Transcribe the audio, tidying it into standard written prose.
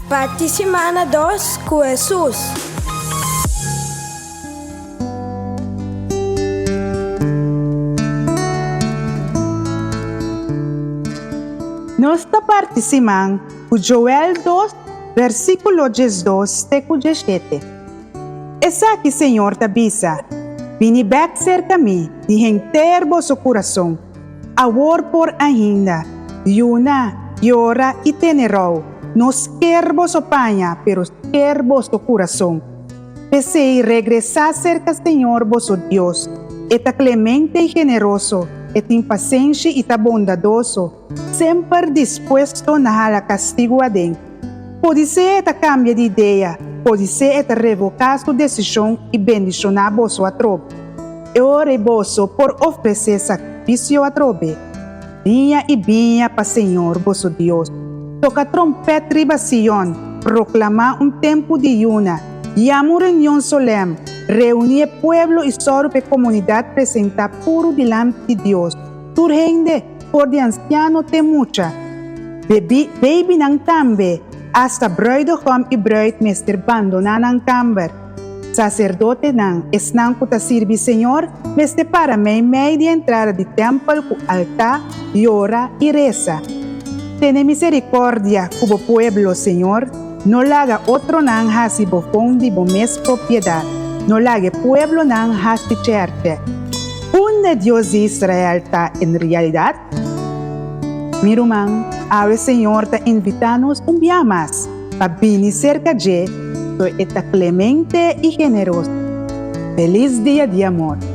Parti simana dos ku Hesus. Nos ta parti siman ku Joel dos, versíkulo 12 te ku 17. Esaki Señor ta bisa, Bini bèk serka mi di henter boso kurason. Awor por ainda, yuna, yora i tene rou. No sker boso paña, pero sker boso kurason. P'esei regresá serka Señor boso Dios. E ta klemente i generoso, e tin pasenshi i ta bondadoso, semper dispuesto na hala kastigu aden. Podisé e ta kambia di idea, podisé e ta revoká su desishon i bendishoná boso atrobe. E ora ei boso por ofresé sakrifisio atrobe, biña i biña pa señor boso Dios. Toka trompèt riba Sion, proklamá un tempu di yuna, yama un reunion solèm, reuní e pueblo i sòru pa e komunidat presentá puru dilanti di Dios. Tur hende, for di ansiano te mucha, bebi, babynan tambe, asta bruidegom i bruid mester bandoná nan kamber. Saserdotenan, esnan ku ta sirbi Señor, mester para meimei di entrada di tèmpel ku altá, yora i resa. Tene miserikòrdia ku bo pueblo, Señor, no laga otronan hasi bofon di bo mes propiedat, no laga e pueblonan hasi chèrchè. Unda Dios di Israel ta en realidat? Mi ruman, awe Señor ta invitá nos un bia mas pa bini serka dje, so e ta klemente i generoso. Felis Dia di Amor!